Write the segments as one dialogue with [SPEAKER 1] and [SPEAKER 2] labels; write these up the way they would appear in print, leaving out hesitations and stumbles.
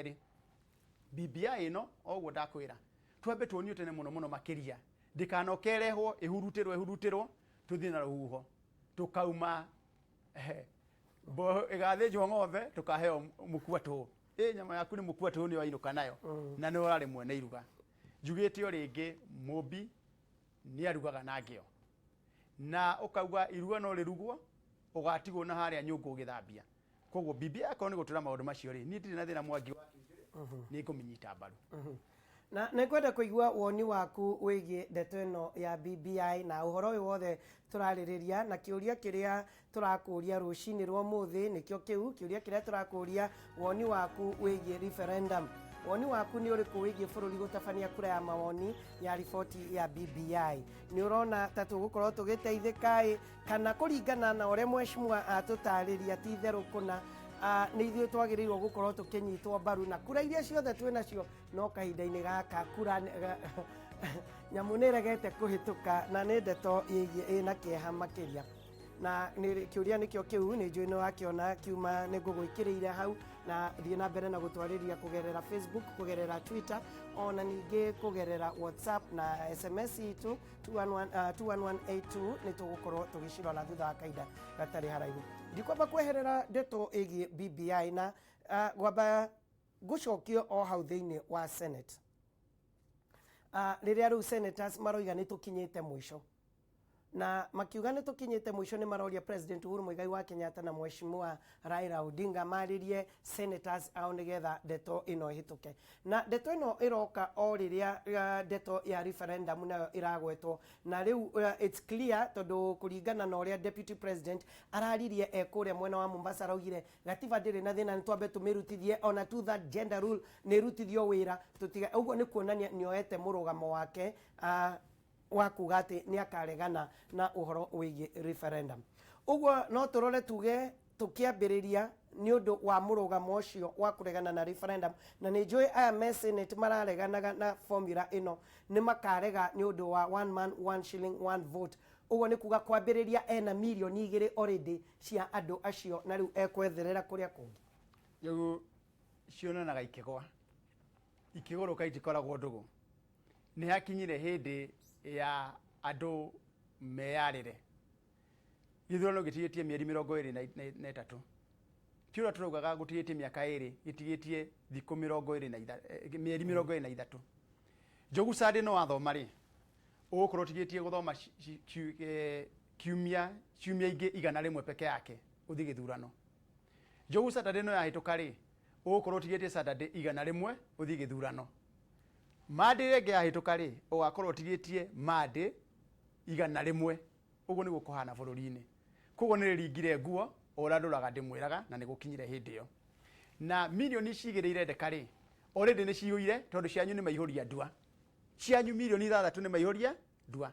[SPEAKER 1] Kerĩ, BBI ĩno o ũguo ndakwĩra, twambe tuonio tene mũno mũno makĩria, ndĩkanoke ĩrehwo ĩhurutĩrwo ĩhurutĩrwo tũthiĩ na rũhuho tũkauma ĩgathĩnjwo ng'ombe tũkaheo mũkua tũũ. Ĩ nyama yaku nĩ mũkua tũũ nĩ wainũka nayo na nĩ ũrarĩ mwene iruga. Njugĩte o rĩngĩ mũmbi nĩ arugaga na ngĩo na ũkauga iruga no rĩrugwo ũgatigwo na harĩa nyũngũ ũgĩthambia. Koguo BBI akorwo nĩ gũtwĩra maũndũ macio rĩ, niĩ ndirĩ na thĩna Mwangi wa Kĩnjũrĩ, nĩ ngũmĩnyita mbaru.
[SPEAKER 2] Na nĩ ngwenda kũigua woni waku wĩgiĩ ndeto ĩno ya BBI na ũhoro ũyũ wothe tũrarĩrĩria, na kĩũria kĩrĩa tũrakũria rũcinĩ rwa ũmũthĩ nĩkĩo kĩu, kĩũria kĩrĩa tũrakũria, woni waku wĩgiĩ referendum. Woni waku nĩ ũrĩkũ wĩgiĩ bũrũri gũtabania kura ya mawoni ya riboti ya BBI? Nĩ ũrona ta tũgũkorwo tũgĩteithĩka ĩ, kana kũringana na ũrĩa mheshimiwa atũtarĩria ti itherũ kũna nĩ ithuĩ twagĩrĩirwo gũkorwo tũkĩnyitwo mbaru na kura iria ciothe twĩ nacio, no kahinda-inĩ gaka kura nyamũ nĩ ĩregete kũhĩtũka na nĩ ndeto ĩgiĩ ĩna kĩeha makĩria. Na kĩũria nĩkĩo kĩu, nĩ njũĩ nĩ wakĩona kiuma nĩ ngũgwĩkĩrĩire hau, na thiĩ na mbere na gũtwarĩria kũgerera Facebook, kũgerera Twitter, ona ningĩ kũgerera WhatsApp na SMS itũ 21182. Nĩ tũgũkorwo tũgĩcirora thutha wa kahinda gatarĩ haraihu. Ndikwamba kweherera ndeto ĩgiĩ BBI na gwamba ngũcokio o hau thĩinĩ wa Senate. Rĩrĩa rĩu senators maroiga nĩ tũkinyĩte mũico, na makiuga nĩ tũkinyĩte mũico, nĩ maroria President Uhuru Muigai wa Kenyatta na Mheshimiwa Raila Odinga marĩrie senators ao nĩgetha ndeto ĩno ĩhĩtũke. Na ndeto ĩno ĩroka o rĩrĩa ndeto ya referendum nayo ĩragwetwo, na rĩu it's clear, tondũ kũringana na ũrĩa deputy president araririe e kũrĩa mwena wa Mombasa, araugire gatiba ndĩrĩ na thĩna, nĩ twambe tũmĩrutithie ona two third gender rule nĩ ĩrutithio wĩra tũtiga ũguo, nĩ kuonania nĩoete mũrũgamo wake wa kuga atĩ nĩ akaregana na ũhoro wĩgiĩ referendum. Ũguo no tũrore tuge tũkĩambĩrĩria nĩ ũndũ wa mũrũgamo ũcio wa kũregana na referendum, na nĩ njũĩ aya me Senate marareganaga na formula ĩno nĩ makarega nĩ ũndũ wa one man one shilling one vote. Ũguo nĩ kuga kwambĩrĩria ena mirioni 2 already cia andũ acio, na rĩu ekwetherera kũrĩa kũngĩ.
[SPEAKER 1] Rĩu cionanaga ikĩgwa ikĩgũrũka, itikoragwo ndũgũ. Nĩ hakinyire hĩndĩ ya andũ meyarĩre. Gĩthurano gĩtigĩtie mĩeri 23. Ti ũrĩa tũraugaga gũtigĩtie mĩaka 2, gĩtigĩtie thikũ mĩrongo ĩrĩ na mĩeri 23. Njogu Sunday no wathoma rĩ, ũgũkorwo ũtigĩtie gũthoma kiumia ciumia ingĩ 100 peke yake ũthiĩ gĩthurano. Njogu Saturday no yahĩtũka rĩ, ũgũkorwo ũtigĩtie Saturday 100 ũthiĩ gĩthurano. Monday ĩrĩa ĩngĩ yahĩtũka rĩ, ũgakorwo ũtigĩtie Monday 100. Ũguo nĩguo kũhana bũrũri-inĩ. Koguo nĩ rĩringire nguo o ũrĩa ndũraga ndĩmwĩraga, na nĩ gũkinyire hĩndĩ ĩyo. Na mirioni ici igĩrĩ irendeka rĩ, already nĩ ciyũire, tondũ cianyu nĩ maihũria ndua. Cianyu mirioni 6 nĩ maihũria ndua.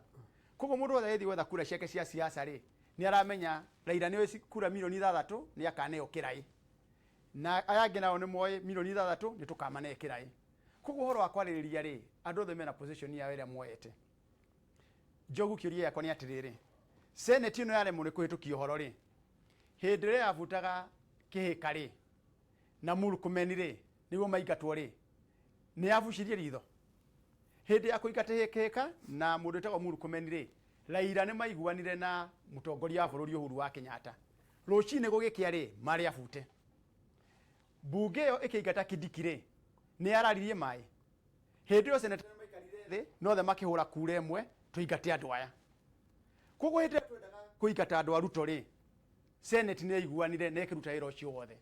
[SPEAKER 1] Koguo mũndũ wothe agĩthiĩ gwetha kura ciake cia siasa rĩ, nĩ aramenya Raila nĩ kura mirioni 6 nĩ akaneo kĩraĩ. Na aya angĩ nao nĩ moĩ mirioni 6 nĩ tũkamane kĩraĩ. Koguo ũhoro wa kwarĩrĩria rĩ, andũ othe mena position yao ĩrĩa moete. Njogu, kĩũria gĩakwa nĩ atĩrĩrĩ, Senate ĩno yaremwo nĩ kũhĩtũkia ũhoro rĩ, hĩndĩ ĩrĩa yabutaga Kĩhĩka rĩ na Murkomen rĩ, nĩguo maingatwo rĩ, nĩ yabucirie ritho? Hĩndĩ ya kũingata Kĩhĩka na mũndũ wĩtagwo Murkomen rĩ, Raila nĩ maiguanire na mũtongoria wa bũrũri Uhuru wa Kenyatta. Rũcinĩ gũgĩkĩa rĩ, marĩ abute. Mbunge ĩyo ĩkĩingata Kindiki rĩ, nĩ yararirie maĩ? Hĩndĩ ĩyo seneta maikarire thĩ nothe makĩhũra kura ĩmwe, tũingate andũ aya. Koguo hĩndĩ ĩrĩa twendaga kũingata andũ a Ruto rĩ, Senate nĩ yaiguanire na ĩkĩruta wĩra ũcio wothe.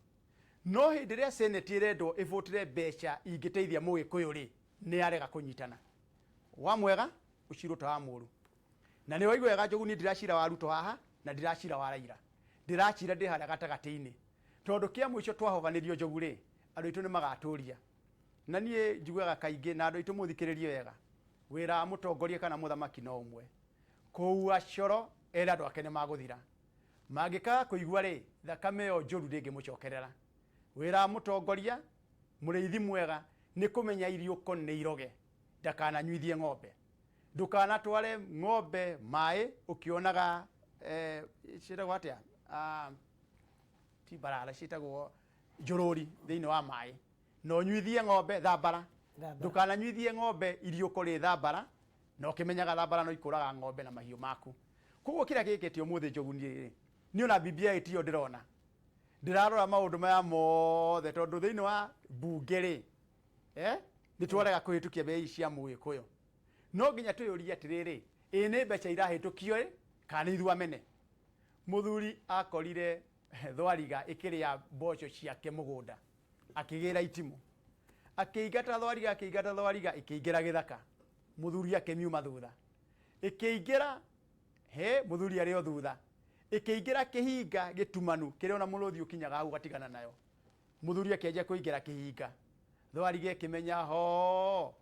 [SPEAKER 1] No hĩndĩ ĩrĩa Senate ĩrendwo ĩbũtĩre mbeca ingĩteithia mũgĩkũyũ rĩ, nĩ yarega kũnyitana. Wa mwega ũcirwo ta wa mũru. Na nĩ waigua wega Njogu, niĩ ndiracira wa Ruto haha na ndiracira wa Raila, ndĩracira ndĩ harĩa gatagatĩ-inĩ, tondũ kĩa mũico twahovanĩrio Njogu rĩ, andũ aitũ nĩ magatũria. Na niĩ njiguaga kaingĩ na andũ aitũ mũthikĩrĩrie wega, wĩra wa mũtongoria kana mũthamaki no ũmwe, kũua coro ere andũ ake nĩ magũthira. Mangĩkaga kũigua rĩ, thakame ĩyo njũru ndĩngĩmũcokerera. Wĩra wa mũtongoria mũrĩithi mwega nĩ kũmenya iriũko nĩ iroge, ndakananyuithie ng'ombe. Ndũkanatware ng'ombe maĩ ũkĩonaga ciĩtagwo atĩa? Ti mbarara, ciĩtagwo njũrũri thĩinĩ wa maĩ. Na ũnyuithie ng'ombe thambara.
[SPEAKER 2] Thambara.
[SPEAKER 1] Ndũkananyuithie ng'ombe iriũko rĩ thambara, na ũkĩmenyaga thambara no ikũraga ng'ombe na mahiũ maku. Koguo kĩrĩa gĩkĩte ũmũthĩ, Njogu, niĩ rĩ, niĩ ona BBI tiyo ndĩrona, ndĩrarora maũndũ maya mothe, tondũ thĩinĩ wa mbunge rĩ, nĩ twarega kũhĩtũkia mbeca cia mũgĩkũyũ. No nginya twĩyũrie atĩrĩrĩ, ĩ nĩ mbeca irahĩtũkio ĩ, kana nĩ ithuĩ amene? Mũthuri akorire thwariga ĩkĩrĩa mboco ciake mũgũnda, akĩgĩra itimũ, akĩingata thwariga, akĩingata thwariga, ĩkĩingĩra gĩthaka. Mũthuri akĩmiuma thutha, ĩkĩingĩra he mũthuri arĩ o thutha, ĩkĩingĩra kĩhinga gĩtumanu kĩrĩa ona mũrũthi ũkinyaga hau ũgatigana nayo. Mũthuri akĩanjia kũingĩra kĩhinga, thwariga ĩkĩmenya ho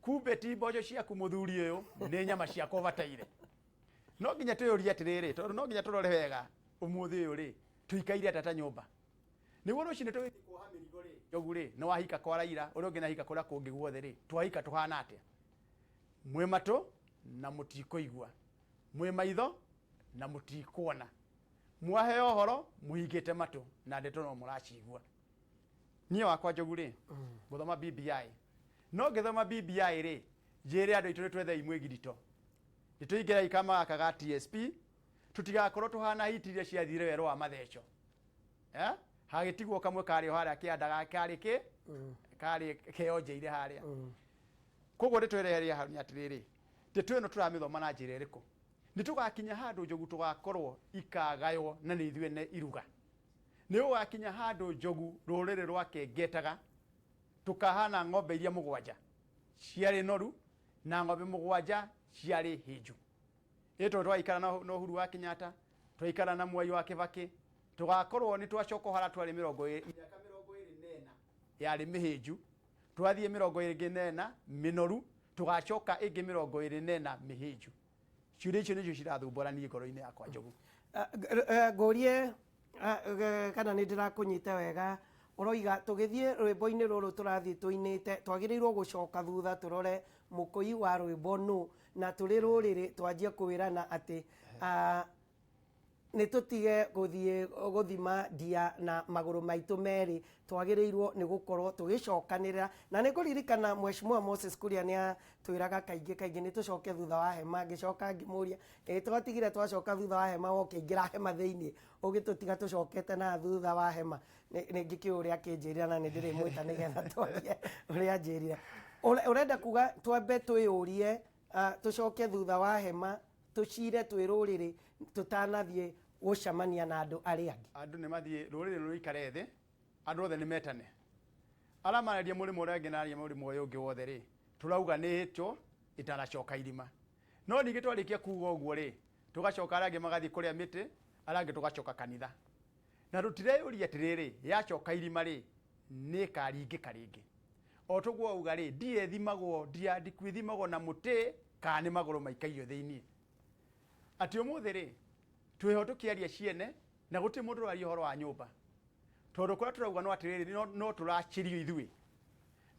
[SPEAKER 1] kumbe ti mboco ciaku mũthuri ũyũ, nĩ nyama ciakwa ũbataire. No nginya twĩyũrie atĩrĩrĩ, tondũ no nginya tũrore wega ũmũthĩ ũyũ rĩ, tũikaire atĩa ta nyũmba, nĩguo rũcinĩ tũgĩthiĩ kuoha mĩrigo rĩ, Njogu rĩ, nĩ wahika kwa Raila, ũrĩa ũngĩ nahika kũrĩa kũngĩ guothe rĩ, twahika tũhana atĩa? Mwĩ matũ na mũtikũigua, mwĩ maitho na mũtikuona, mwaheo ũhoro mũhingĩte matũ na ndeto no mũracigua. Niĩ wakwa, Njogu rĩ, gũthoma BBI, no ngĩthoma BBI rĩ, njĩre andũ aitũ nĩ twethei mwĩgirito, nĩ tũingĩrei kama gaka ga TSP, tũtigakorwo tũhana hiti iria ciathire werũ wa matheco, eh? Hagĩtigwo kamwe karĩ o harĩa kĩanda ga karĩ kĩ karĩ keyonjeire harĩa. Koguo ndeto ĩrĩa ĩrĩ hau nĩ atĩrĩrĩ, ndeto ĩno tũramĩthoma na njĩra ĩrĩkũ? Nĩ tũgakinya handũ, Njogu, tũgakorwo ikagaywo na nĩ ithuĩ ene iruga. Nĩ gũgakinya handũ, Njogu, rũrĩrĩ rwa kengetaga tũkahana ng'ombe iria mũgwanja ciarĩ noru na ng'ombe mũgwanja ciarĩ hĩnju. Ĩ tondũ twaikara na Uhuru wa Kenyatta, twaikara na Mwai wa Kibaki, tũgakorwo nĩ twacoka harĩa twarĩ 20, mĩaka 24 yarĩ mĩhĩnju, twathiĩ 24 mĩnoru, tũgacoka ĩngĩ 24 mĩhĩnju. Ciũria icio nĩcio cirathumbũra niĩ ngoro-inĩ yakwa, Njogu.
[SPEAKER 2] Ngũrie kana nĩ ndĩrakũnyita wega. Ũroiga tũgĩthiĩ rwĩmbo-inĩ rũrũ tũrathiĩ tũinĩte, twagĩrĩirwo gũcoka thutha tũrore mũkũi wa rwĩmbo nũ, na tũrĩ rũrĩrĩ twanjie kwĩrana atĩ nĩ tũtige gũthiĩ gũthima ndia na magũrũ maitũ merĩ. Twagĩrĩirwo nĩ gũkorwo tũgĩcokanĩrĩra, na nĩ ngũririkana Mheshimiwa Moses Kuria nĩ atwĩraga kaingĩ kaingĩ nĩ tũcoke thutha wa hema. Ngĩcoka ngĩmũria, ĩ twatigire twacoka thutha wa hema, wokĩingĩra hema thĩinĩ ũgĩtũtiga tũcokete na thutha wa hema? Nĩ ngĩkĩũĩ ũrĩa akĩnjĩrire, na nĩ ndĩrĩmwĩta nĩgetha twarie ũrĩa anjĩrire. Ũrenda kuga twambe twĩyũrie, tũcoke thutha wa hema, tũcire twĩ rũrĩrĩ tũtanathiĩ gũcemania na andũ arĩa angĩ.
[SPEAKER 1] Andũ nĩ mathiĩ rũrĩrĩ rũikare thĩ, andũ othe nĩ metane, arĩa mararia mũrĩmo ũrĩa ũngĩ na arĩa mũrĩmo ũyũ ũngĩ wothe rĩ, tũrauga nĩ ĩtwo ĩtanacoka irima. No ningĩ twarĩkia kuga ũguo rĩ, tũgacoka arĩa angĩ magathiĩ kũrĩa mĩtĩ, arĩa angĩ tũgacoka kanitha, na tũtireyũria atĩrĩrĩ, yacoka irima rĩ, nĩ ĩkaringĩka rĩngĩ? O tũguo auga rĩ, ndia ĩthimagwo, ndia ndiku ĩthimagwo na mũtĩ kana nĩ magũrũ maikairio thĩiniĩ. Atĩ ũmũthĩ rĩ, twĩho tũkĩaria ciene na gũtirĩ mũndũ ũraria ũhoro wa nyũmba, tondũ kũrĩa tũrauga no atĩrĩrĩ, no tũracĩrio ithuĩ.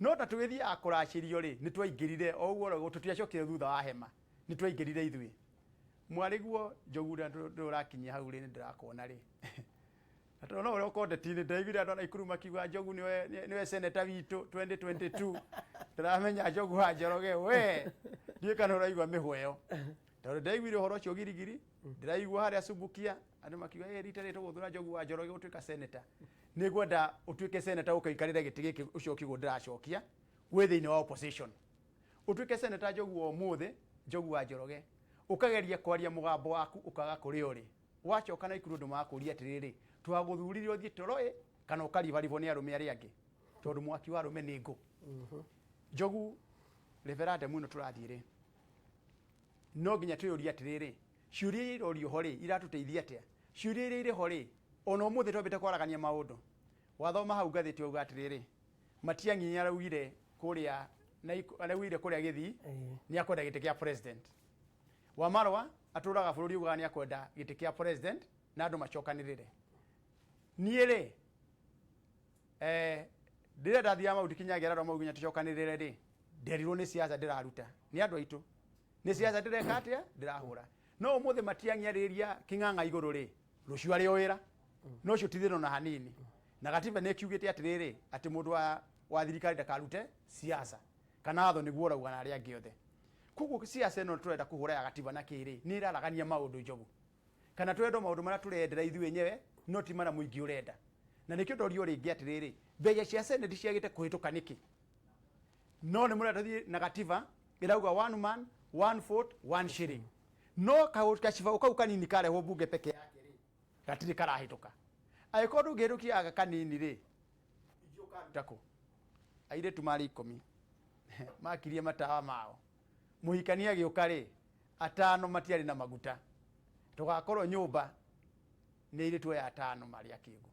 [SPEAKER 1] No ta tũgĩthiaga kũracĩrio rĩ, nĩ twaingĩrire o ũguo ũrauga, tũtiacokire thutha wa hema, nĩ twaingĩrire ithuĩ. Mwarĩguo Njogu, na ndũrakinyia hau rĩ, nĩ ndĩrakuona rĩ, na tondũ no ũrĩa ũkondeti-inĩ, ndaiguire andũ a Naikuru makiuga Njogu nĩwe seneta witũ 2022. Ndĩramenya Njogu wa Njoroge, we ndiũĩ kana ũraigua mĩhweo, tondũ ndaiguire ũhoro ũcio girigiri, ndĩraigua harĩa Subukia andũ makiuga, "Ĩ rita rĩrĩ tũgũthura Njogu wa Njoroge gũtuĩka seneta." Nĩ ngwenda ũtuĩke seneta, ũke ũikarĩre gĩtĩ gĩkĩ ũcokie ũguo ndĩracokia wĩ thĩinĩ wa opposition. Ũtuĩke seneta, Njogu wa ũmũthĩ, Njogu wa Njoroge, ũkageria kwaria mũgambo waku ũkaga kũrĩa ũrĩ. Wacoka Naikuru, andũ magakũria atĩrĩrĩ, twagũthurire ũthiĩ toro ĩ kana ũkaribaribwo nĩ arũme arĩa angĩ, tondũ mwaki wa arũme nĩ ngũ. Njogu, referendum ĩno tũrathiĩ rĩ, no nginya twĩyũrie atĩrĩrĩ, ciũria iria irorio ho rĩ, iratũteithia atĩa? Ciũria iria irĩ ho rĩ, ona ũmũthĩ twambĩte kwaragania maũndũ, wathoma hau ngathĩti wauga atĩrĩrĩ, Matiang'i nĩ araugire kũrĩa araugire kũrĩa Gĩthii nĩ akwenda gĩtĩ kĩa president. Wamarwa atũraga bũrũri ugaga nĩ akwenda gĩtĩ kĩa president na andũ macokanĩrĩre. Niĩ rĩ, rĩrĩa ndathiaga Mount Kenya ngera andũ a Mau nginya tũcokanĩrĩre rĩ, nderirwo nĩ siasa ndĩraruta nĩ andũ aitũ, nĩ siasa ndĩreka atĩa, ndĩrahũra. No ũmũthĩ Matiang'i arĩrĩria kĩng'ang'a igũrũ rĩ, rũciũ arĩ o wĩra, no ũcio ti thĩna ona hanini. Na gatiba nĩ ĩkiugĩte atĩrĩrĩ, atĩ mũndũ wa Wa thirikari ndakarute siasa kana watho nĩguo ũrauga na arĩa angĩ othe. Koguo siasa ĩno tũrenda kũhũra ya gatiba na kĩrĩ nĩ ĩraragania maũndũ, Njogu, kana tũrenda maũndũ marĩa tũrendera ithuĩ enyewe, no ti marĩa mũingĩ ũrenda. Na nĩkĩo ndorio rĩngĩ atĩrĩrĩ, mbeca cia senate ciagĩte kũhĩtũka nĩkĩ? No nĩ mũrenda tũthiĩ na gatiba ĩrauga one man, one vote, one shilling, no gacibaũ kau kanini karehwo bunge peke yake rĩ, gatirĩ karahĩtũka. Angĩkorwo ndũngĩhĩtũkia aka kanini rĩ, ingĩ ũkaruta kũ? Airĩtu marĩ 10 makirie matawa mao, mũhikania agĩũka rĩ, atano matiarĩ na maguta. Tũgakorwo nyũmba nĩ airĩtu aya atano marĩ akĩngu.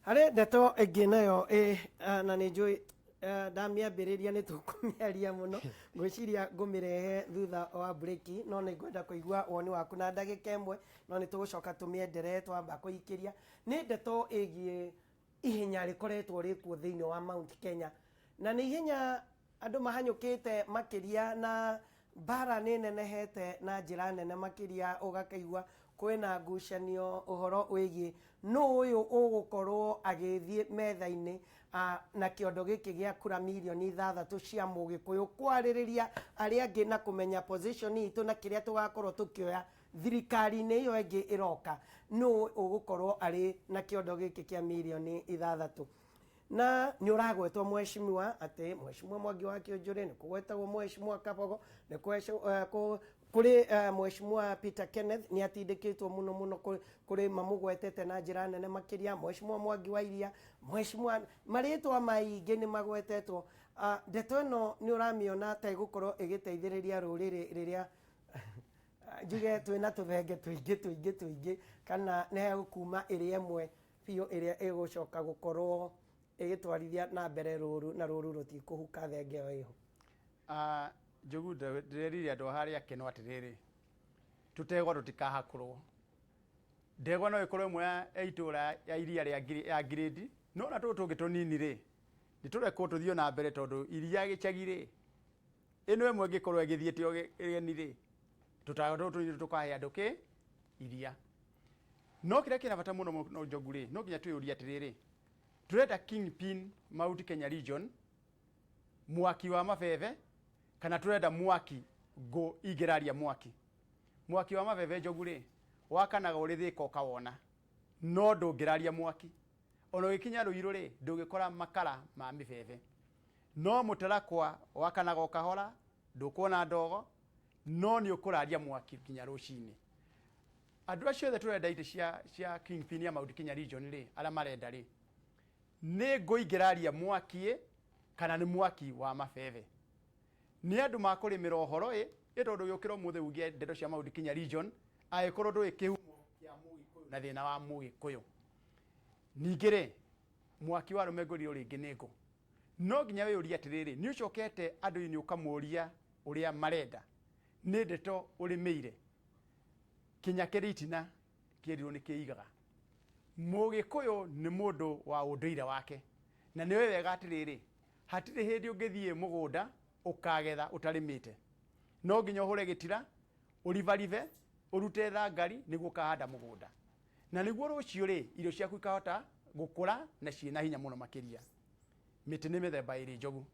[SPEAKER 2] Harĩ ndeto ĩngĩ nayo ĩ, na nĩ njũĩ ndamĩambĩrĩria nĩ tũkũmĩaria mũno, ngwĩciria ngũmĩrehe thutha wa breki, no nĩ ngwenda kũigua woni waku na ndagĩka 1, no nĩ tũgũcoka tũmĩenderee twamba kũikĩria. Nĩ ndeto ĩgiĩ ihenya rĩkoretwo rĩkuo thĩinĩ wa Mount Kenya, na nĩ ihenya andũ mahanyũkĩte makĩria, na mbara nĩ nenehete na njĩra nene makĩria. Ũgakaigua kwĩna ngucanio ũhoro wĩgiĩ nũ ũyũ ũgũkorwo agĩthiĩ metha-inĩ na kĩondo gĩkĩ gĩa kura mirioni 6 cia mũgĩkũyũ kwarĩrĩria arĩa angĩ na kũmenya position itũ na kĩrĩa tũgakorwo tũkĩoya thirikari-inĩ ĩyo ĩngĩ ĩroka. Nũ ũgũkorwo arĩ na kĩondo gĩkĩ kĩa mirioni 6? Na nĩ ũragwetwo mheshimiwa, atĩ Mheshimiwa Mwangi wa Kĩũnjũrĩ, nĩ kũgwetagwo Mheshimiwa Kabogo, nĩ kũrĩ Mheshimiwa Peter Kenneth nĩ atindĩkĩtwo mũno mũno, kũrĩ mamũgwetete na njĩra nene makĩria, Mheshimiwa Mwangi wa Iria, Mheshimiwa, marĩtwa maingĩ nĩ magwetetwo. Ndeto ĩno nĩ ũramĩona ta ĩgũkorwo ĩgĩteithĩrĩria rũrĩrĩ rĩrĩa njuge twĩna tũthenge tũingĩ tũingĩ tũingĩ, kana nĩ hegũkuma ĩrĩa ĩmwe biũ ĩrĩa ĩgũcoka gũkorwo ĩgĩtwarithia na mbere rũru na rũru rũtikũhuka thenge ĩyo ĩho?
[SPEAKER 1] Njogu, ndĩrerire andũ a harĩa keno atĩrĩrĩ, tũtegwa tũtikahakũrwo. Ndegwa no ĩkorwo ĩmwe ya itũra ya iria rĩa ya ngirĩndi, no na tũtũ tũngĩ tũnini rĩ, nĩ tũrekwo tũthiĩ na mbere, tondũ iria gĩcagi rĩ, ĩno ĩmwe ĩngĩkorwo ĩgĩthiĩte ũgeni rĩ, tũtegwa tũtũ tũnini tũkahe andũ kĩ iria. No kĩrĩa kĩna bata mũno mũno, Njogu, rĩ, no nginya twĩyũrie atĩrĩrĩ, tũrenda kingpin Mount Kenya region, mwaki wa mabebe, kana tũrenda mwaki ngũ ingĩraria mwaki? Mwaki wa mabebe, Njogu, rĩ, wakanaga ũrĩ thĩka ũkawona, no ndũngĩraria mwaki. Ona ũgĩkinya Rũirũ rĩ, ndũngĩkora makara ma mĩbebe. No mũtarakwa wakanaga o kahora, ndũkuona ndogo, no nĩ ũkũraria mwaki nginya rũcinĩ. Andũ acio othe tũrenda itĩ cia kingpin ya Mount Kenya region rĩ, arĩa marenda rĩ, nĩ ngũ ingĩraria mwaki ĩ, kana nĩ mwaki wa mabebe? Nĩ andũ makũrĩmĩra ũhoro ĩ tondũ ũgĩũkĩra ũmũthĩ uge ndeto cia Mount Kenya region, angĩkorwo ndũĩ kĩhumo kĩa mũgĩkũyũ na thĩna wa mũgĩkũyũ. Ningĩ rĩ, mwaki wa rũme ngũrio rĩngĩ nĩ ngũ. No nginya wĩyũrie atĩrĩrĩ, nĩ ũcokete andũ-inĩ ũkamoria ũrĩa marenda? Nĩ ndeto ũrĩmĩire kinya kĩrĩ itina kĩerirwo nĩ kĩigaga. Mũgĩkũyũ nĩ mũndũ wa ũndũire wake, na nĩ wega atĩrĩrĩ, hatirĩ hĩndĩ ũngĩthiĩ mũgũnda ũkagetha ũtarĩmĩte. No nginya ũhũre gĩtira, ũribaribe, ũrute thangari nĩguo ũkahanda mũgũnda, na nĩguo rũciũ rĩ, irio ciaku ikahota gũkũra na ciĩna hinya mũno makĩria. Mĩtĩ nĩ mĩthemba ĩrĩ, Njogu.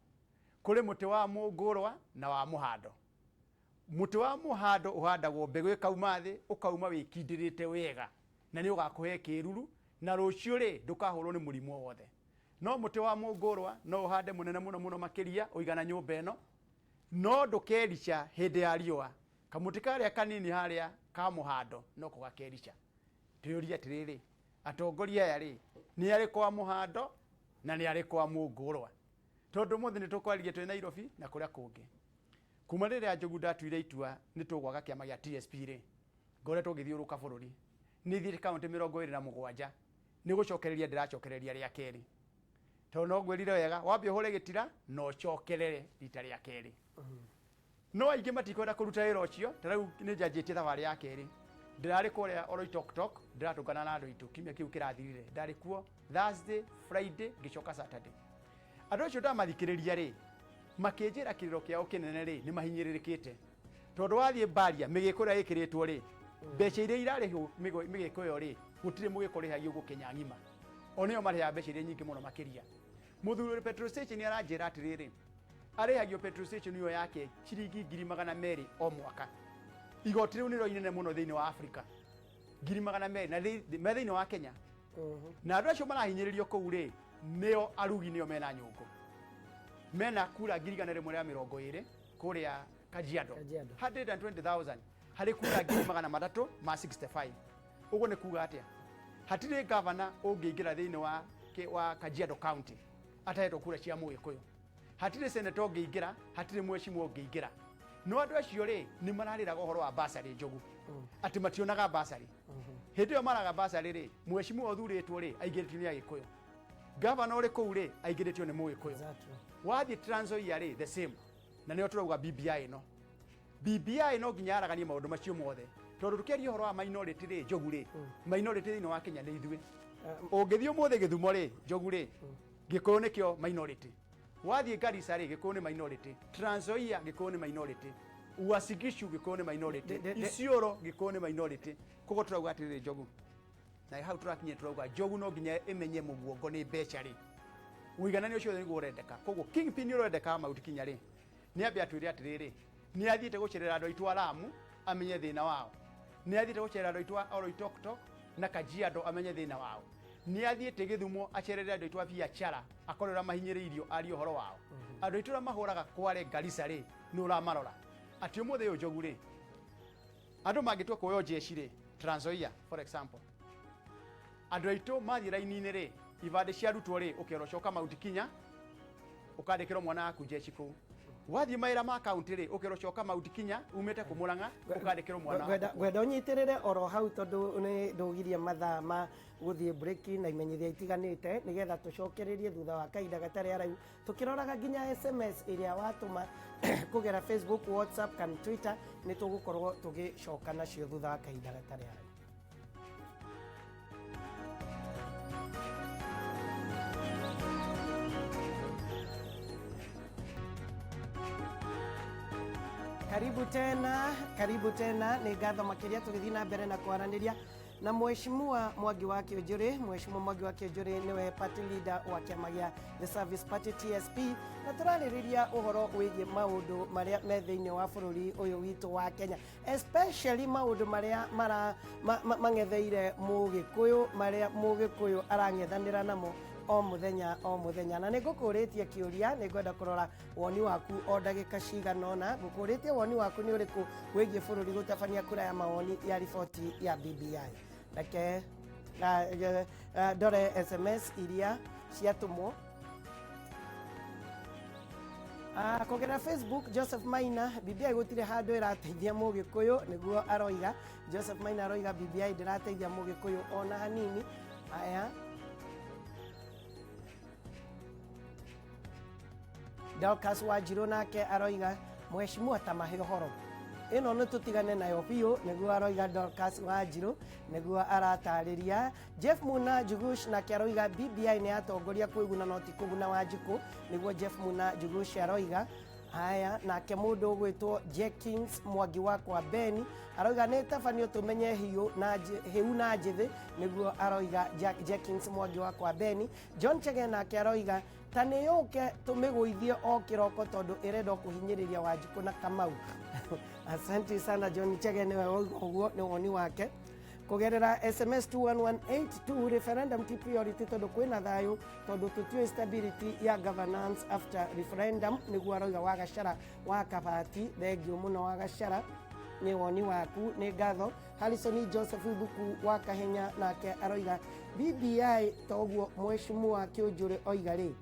[SPEAKER 1] Kũrĩ mũtĩ wa mũngũrwa na wa mũhando. Mũtĩ wa mũhando ũhandagwo mbegũ ĩkauma thĩ, ũkauma wĩkindĩrĩte wega, na nĩ ũgakũhe kĩruru, na rũciũ rĩ, ndũkahũrwo nĩ mũrimũ o wothe. No mũtĩ wa mũngũrwa no ũhande mũnene mũno mũno makĩria ũigana nyũmba ĩno, no ndũkerica hĩndĩ ya riũa. Kamũtĩ karĩa kanini harĩa ka mũhando noko gakerica. Twĩyũrie atĩrĩrĩ, atongoria aya rĩ, nĩ arĩkũ a mũhando na nĩ arĩkũ a mũngũrwa? Tondũ ũmũthĩ nĩ tũkwaririe twĩ Nairobi na kũrĩa kũngĩ. Kuma rĩrĩa, Njogu, ndatuire itua nĩ tũgwaka kĩama gĩa TSP rĩ, ngoretwo ngĩthiũrũrũka bũrũri. Nĩ thiĩte kaũntĩ 27. Nĩ gũcokereria ndĩracokereria rĩa kerĩ, tondũ no ngwĩrire wega, wambe ũhũre gĩtira na ũcokerere rita rĩa kerĩ. No aingĩ matikwenda kũruta wĩra ũcio. Ta rĩu nĩ njanjĩtie thabarĩ ya kerĩ. Ndĩrarĩ kũrĩa Oloitoktok, ndĩratũngana na andũ aitũ kiumia kĩu kĩrathirire. Ndarĩ kuo Thursday, Friday, ngĩcoka Saturday. Andũ acio ndamathikĩrĩria rĩ, makĩnjĩra kĩrĩro kĩao kĩnene rĩ, nĩ mahinyĩrĩrĩkĩte, tondũ wathiĩ baria mĩgĩko ĩrĩa ĩkĩrĩtwo rĩ, mbeca iria irarĩhwo mĩgĩko ĩyo rĩ, gũtirĩ mũgĩko ũrĩhagio gũkenya ng'ima. O nĩo marĩhaga mbeca iria nyingĩ mũno makĩria. Mũthuri ũrĩ petrol station aranjĩra atĩrĩrĩ, arĩhagio petrol station ĩyo yake ciringi 200,000 o mwaka. Igoti rĩu nĩrĩo inene mũno thĩinĩ wa Afrika, 200,000 na me thĩinĩ wa Kenya. Na andũ acio marahinyĩrĩrio kũu rĩ, nĩo arugi, nĩo mena nyũngũ, mena kura 120,000 kũrĩa Kajiado.
[SPEAKER 2] Kajiado.
[SPEAKER 1] 120,000 harĩ kura 365,000. Ũguo nĩ kuga atĩa? Hatirĩ gavana ũngĩingĩra thĩinĩ wa Kajiado County atahetwo kura cia Mũgĩkũyũ. Hatirĩ senator ũngĩingĩra, hatirĩ mheshimiwa ũngĩingĩra. No andũ acio rĩ, nĩ mararĩraga ũhoro wa basarĩ, Njogu, atĩ mationaga basarĩ. Hĩndĩ ĩyo maraga basarĩ rĩ, mheshimiwa ũthurĩtwo rĩ, aingĩrĩtio nĩ Agĩkũyũ. Gavana ũrĩ kũu rĩ, aingĩrĩtio nĩ Mũgĩkũyũ. Wathiĩ Trans Nzoia rĩ, the same. Na nĩyo tũrauga BBI ĩno. BBI no nginya yaraganie maũndũ macio mothe, tondũ tũkĩaria ũhoro wa minority rĩ, Njogu rĩ, minority thĩinĩ wa Kenya nĩ ithuĩ. Ũngĩthiĩ ũmũthĩ Gĩthumo rĩ, Njogu rĩ, Gĩkũyũ nĩkĩo minority. Wathiĩ Garissa rĩ, Gĩkũyũ nĩ minority. Trans Nzoia Gĩkũyũ nĩ minority. Uasin Gishu Gĩkũyũ nĩ minority. Isiolo Gĩkũyũ nĩ minority. Koguo tũrauga atĩrĩrĩ, Njogu, na hau tũrakinya tũrauga Njogu no nginya ĩmenye mũguongo nĩ mbeca rĩ, ũiganania ũcio nĩguo ũrendeka. Koguo kingpin ũrendeka Mount Kenya rĩ, nĩ ambe atwĩre atĩrĩrĩ, nĩ athiĩte gũcerera andũ aitũ a Lamu amenye thĩna wao, nĩ athiĩte gũcerera andũ aitũ a Oloitoktok na Kajiado amenye thĩna wao, nĩ athiĩte Gĩthumo acerere andũ aitũ a biacara akore ũrĩa mahinyĩrĩirio arie ũhoro wao. Andũ aitũ arĩa mahũraga Kware Garissa rĩ, nĩ ũramarora atĩ ũmũthĩ ũyũ, Njogu rĩ, andũ mangĩtua kuoywo jeshi rĩ, Trans Nzoia for example, andũ aitũ mathiĩ raini-inĩ rĩ, ibandĩ ciarutwo rĩ, ũkerwo coka Mount Kenya ũkandĩkĩrwo mwana waku jeshi kũu. Wathiĩ mawĩra ma kaunti rĩ, ũkerwo coka Mount Kenya umĩte kũ Murang'a ũkandĩkĩrwo mwana waku.
[SPEAKER 2] Ngwenda ũnyitĩrĩre oro hau tondũ nĩ ndũgirie mathaa ma gũthiĩ break na imenyithia itiganĩte, nĩgetha tũcokererie thutha wa kahinda gatarĩ haraihu, tũkĩroraga nginya SMS ĩrĩa watũma kũgera Facebook, WhatsApp kana Twitter. Nĩ tũgũkorwo tũgĩcoka nacio thutha wa kahinda gatarĩ haraihu. Karibu tena, karibu tena. Nĩ ngatho makĩria tũgĩthiĩ na mbere na kwaranĩria na Mheshimiwa Mwangi wa Kĩũnjũrĩ. Mheshimiwa Mwangi wa Kĩũnjũrĩ nĩwe party leader wa kĩama gĩa The Service Party, TSP, na tũrarĩrĩria ũhoro wĩgiĩ maũndũ marĩa me thĩinĩ wa bũrũri ũyũ witũ wa Kenya, especially maũndũ marĩa mara mang'etheire Mũgĩkũyũ, marĩa Mũgĩkũyũ arang'ethanĩra namo o mũthenya o mũthenya. Na nĩ ngũkũrĩtie kĩũria, nĩ ngwenda kũrora woni waku o ndagĩka cigana ũna. Ngũkũrĩtie woni waku nĩ ũrĩkũ wĩgiĩ bũrũri gũtabania kura ya mawoni ya riboti ya BBI. Reke ndore SMS iria ciatũmwo. Kũgerera Facebook, Joseph Maina, BBI gũtirĩ handũ ĩrateithia Mũgĩkũyũ, nĩguo aroiga. Joseph Maina aroiga BBI ndĩrateithia Mũgĩkũyũ ona hanini. Aya, Dorcas Wanjirũ nake aroiga mheshimiwa ta mahe ũhoro ĩno nĩ tũtigane nayo biũ, nĩguo aroiga Dorcas Wanjirũ, nĩguo aratarĩria. Jeff Muna Jugush nake aroiga BBI nĩ yatongoria kwĩguna no ti kũguna Wanjikũ, nĩguo Jeff Muna Jugush aroiga. Haya, nake mũndũ ũgwĩtwo Jenkins Mwangi wa kwa Beni aroiga nĩ tabanio tũmenye hiũ na hĩu na njĩthĩ, nĩguo aroiga Jenkins Mwangi wa kwa Beni. John Chege nake aroiga ta nĩ yũke tũmĩgũithie o kĩroko tondũ ĩrenda o kũhinyĩrĩria Wanjikũ na Kamau. Asante sana John Chege, nĩwe wauga ũguo, nĩ woni wake. Kũgerera SMS 21182, referendum ti priority tondũ kwĩna thayũ, tondũ tũtiũĩ stability ya governance after referendum, nĩguo aroiga Wagacara wa Kabati. Thengiũ mũno Wagacara, nĩ woni waku, nĩ ngatho. Harrison Joseph Thuku wa Kahenya nake aroiga BBI toguo mheshimiwa Kĩũnjũrĩ oiga rĩ,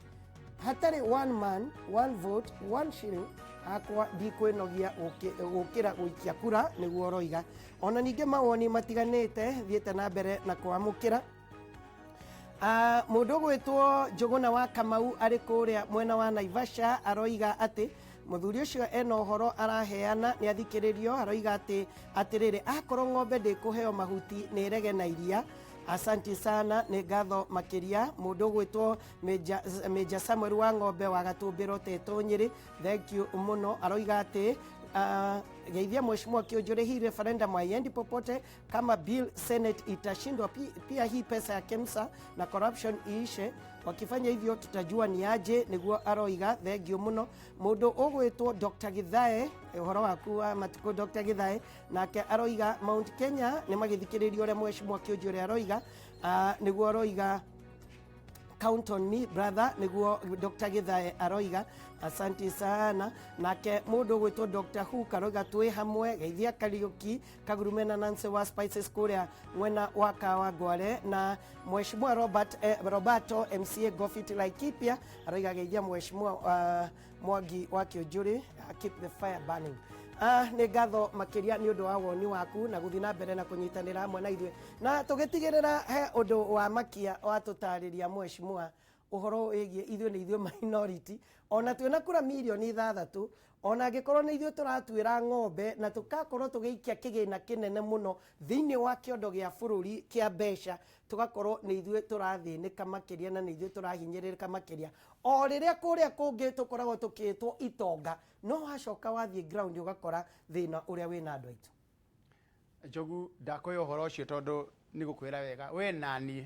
[SPEAKER 2] hatarĩ one man, one vote, one shilling, hakwa ndikwĩnogia gũkĩra gũikia kura, nĩguo ũroiga. Ona ningĩ mawoni matiganĩte thiĩte na mbere na kwamũkĩra. Mũndũ ũgwĩtwo Njũgũna wa Kamau arĩ kũrĩa mwena wa Naivasha aroiga atĩ mũthuri ũcio ena ũhoro araheana nĩ athikĩrĩrio. Aroiga atĩ atĩrĩrĩ, akorwo ng'ombe ndĩkũheo mahuti nĩ ĩrege na iria. Asanti sana, nĩ ngatho makĩria. Mũndũ ũgwĩtwo Major Samuel wa ng'ombe wa Gatũmbĩro Tetũ Nyĩrĩ, thank you mũno. Aroiga atĩ Geithia mheshimiwa Kiunjuri, hii referendum haiendi popote kama bill Senate itashindwa. Pia hii pesa ya KEMSA na corruption iishe. Wakifanya hivyo tutajua ni aje, niguo aroiga. Thengio muno. Mundu ugwitwo Dr. Githae, uhoro waku wa matuku Dr. Githae, nake aroiga Mount Kenya ni magithikiriria uria mheshimiwa Kiunjuri aroiga. Niguo aroiga count on me brother, niguo Dr. Githae aroiga. Asante sana. Nake mundu ugwitwo Dr. Hook aroiga twi hamwe. Geithia Kariuki Kagurume na Nancy wa Spices kuria mwena wa Kawangware, na mheshimiwa Robert, Roberto MCA Gofit Laikipia aroiga geithia mheshimiwa Mwangi wa Kiunjuri, keep the fire burning. Nĩ ngatho makĩria nĩ ũndũ wa woni waku na gũthiĩ na mbere na kũnyitanĩra hamwe na ithuĩ na tũgĩtigĩrĩra he ũndũ wa makia watũtarĩria mheshimiwa ũhoro wĩgiĩ ithuĩ nĩ ithuĩ minority, ona twĩna kura mirioni 6, ona angĩkorwo nĩ ithuĩ tũratuĩra ng'ombe na tũgakorwo tũgĩikia kĩgĩna kĩnene mũno thĩinĩ wa kĩondo gĩa bũrũri kĩa mbeca, tũgakorwo nĩ ithuĩ tũrathĩnĩka makĩria na nĩ ithuĩ tũrahinyĩrĩrĩka makĩria, o rĩrĩa kũrĩa kũngĩ tũkoragwo tũkĩtwo itonga, no wacoka wathiĩ ground ũgakora thĩna ũrĩa wĩna andũ aitũ.
[SPEAKER 1] Njogu, ndakwĩra ũhoro ũcio tondũ nĩ gũkwĩra wega, we naniĩ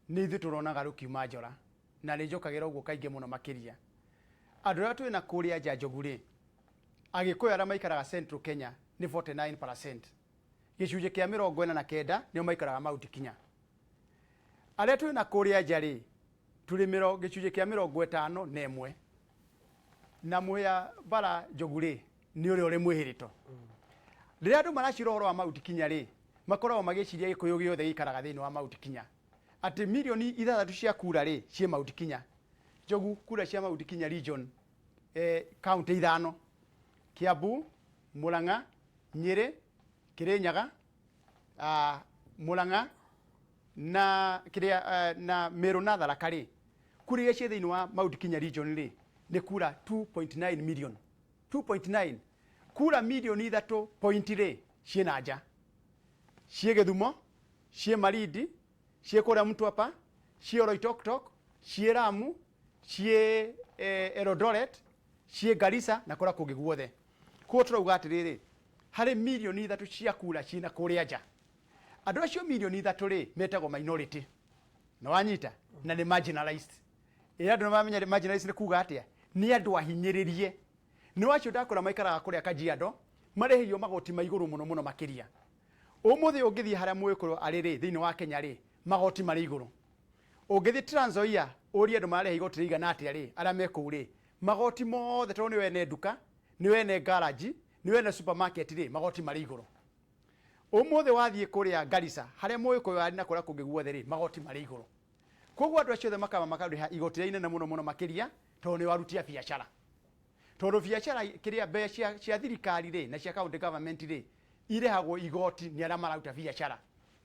[SPEAKER 1] nĩ ithuĩ tũronaga rũkiuma njora, na nĩ njũkagĩra ũguo kaingĩ mũno makĩria. Andũ arĩa twĩna kũrĩa nja, Njogu rĩ, Agĩkũyũ arĩa maikaraga Central Kenya nĩ 49%, gĩcunjĩ kĩa 49 nĩo maikaraga Mount Kenya. Arĩa twĩna kũrĩa nja rĩ, tũrĩ gĩcunjĩ kĩa 51. Na mũhĩa bara, Njogu rĩ, nĩ ũrĩa ũrĩ mwĩhĩrĩto. Rĩrĩa andũ maracira ũhoro wa Mount Kenya rĩ, makoragwo magĩciria Gĩkũyũ gĩothe gĩikaraga thĩinĩ wa Mount Kenya, atĩ mirioni 6 cia kura rĩ ciĩ Mount Kenya. Njogu, kura cia Mount Kenya region, kaunti ithano, Kiambu, Murang'a, Nyĩrĩ, Kirinyaga, Murang'a na kĩrĩa na Meru na Tharaka rĩ, kura iria ciĩ thĩinĩ wa Mount Kenya region rĩ nĩ kura 2.9 million, 2.9 kura mirioni 3 point rĩ ciĩ na nja, ciĩ Gĩthumo, ciĩ Malindi, ciĩ kũrĩa Mtwapa, ciĩ Oloitoktok, ciĩ Lamu, ciĩ Eldoret, ciĩ Garissa na kũrĩa kũngĩ guothe. Koguo tũrauga atĩrĩrĩ, harĩ mirioni 3 cia kura ciĩna kũrĩa nja. Andũ acio mirioni 3 rĩ metagwo minority, na wanyita na nĩ marginalized. Ĩ andũ nĩ mamenya marginalized nĩ kuga atĩa? Nĩ andũ ahinyĩrĩrie. Nĩ wacio ndakora maikaraga kũrĩa Kajiado, marĩhagio magoti ma igũrũ mũno mũno makĩria. Ũmũthĩ ũngĩthiĩ harĩa Mũgĩkũyũ arĩ rĩ thĩinĩ wa Kenya rĩ, magoti marĩ igũrũ. Ũngĩthiĩ Trans Nzoia ũrie andũ mararĩha igoti rĩigana atĩa rĩ, arĩa me kũu rĩ, magoti mothe, tondũ nĩ wene nduka, nĩ wene garage, nĩ wene supermarket rĩ, magoti marĩ igũrũ. Ũmũthĩ wathiĩ kũrĩa Garissa harĩa Mũgĩkũyũ arĩ na kũrĩa kũngĩ guothe rĩ, magoti marĩ igũrũ. Koguo andũ acio othe makamba makarĩha igoti rĩrĩa inene mũno mũno makĩria, tondũ nĩ aruti a biacara, tondũ biacara kĩrĩa mbeca cia thirikari rĩ na cia county government rĩ irĩhagwo igoti nĩ arĩa mararuta biacara,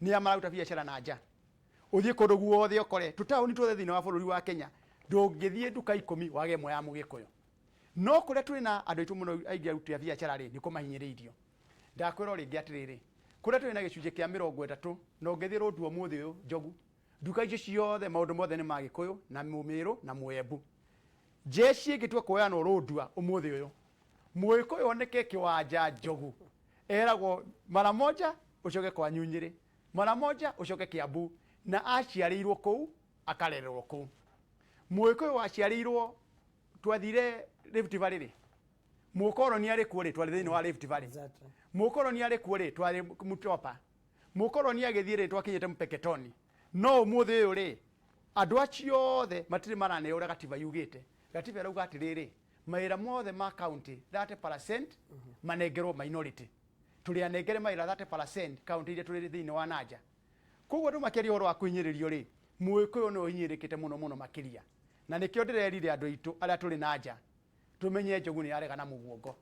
[SPEAKER 1] nĩ arĩa mararuta biacara na nja. Ũthiĩ kũndũ guothe ũkore tũtaũni tuothe thĩinĩ wa bũrũri wa Kenya, ndũngĩthiĩ nduka 10 wage ĩmwe ya Mũgĩkũyũ. No kũrĩa twĩ na andũ aitũ mũno aingĩ aruti a biacara rĩ, nĩ kũmahinyĩrĩirio. Ndakwĩra o rĩngĩ atĩrĩrĩ, kũrĩa twĩ na gĩcunjĩ kĩa 30, na ũngĩthiĩ Rũndua ũmũthĩ ũyũ, Njogu, nduka icio ciothe maũndũ mothe nĩ ma Gĩkũyũ na Mũmĩrũ na Mũembu. Jeshi ĩngĩtua kuoyanwo Rũndua ũmũthĩ ũyũ, Mũgĩkũyũ oneke kĩwanja, Njogu, eragwo mara moja ũcoke kwanyu Nyĩrĩ, mara moja ũcoke Kiambu, na aciarĩirwo kũu, akarererwo kũu. Mũgĩkũyũ waciarĩirwo, twathire Rift Valley rĩ, mũkoroni arĩ kuo rĩ, twarĩ thĩinĩ wa Rift Valley. Mũkoroni arĩ kuo rĩ, twarĩ Mtwapa. Mũkoroni agĩthiĩ rĩ, twakinyĩte Mpeketoni. No ũmũthĩ ũyũ rĩ, andũ acio othe matirĩ maraneo ũrĩa gatiba yugĩte. Gatiba ĩrauga atĩrĩrĩ, mawĩra mothe ma county 30% manengerwo minority. Tũrĩ anengere mawĩra 30% county iria tũrĩ thĩinĩ wa nanja. Koguo andũ makĩaria ũhoro wa kũhinyĩrĩrio rĩ, Mũgĩkũyũ nĩwe ũhinyĩrĩrĩkĩte mũno mũno makĩria. Na nĩkĩo ndĩrerire andũ aitũ arĩa tũrĩ na nja tũmenye Njogu nĩ yarega na mũguongo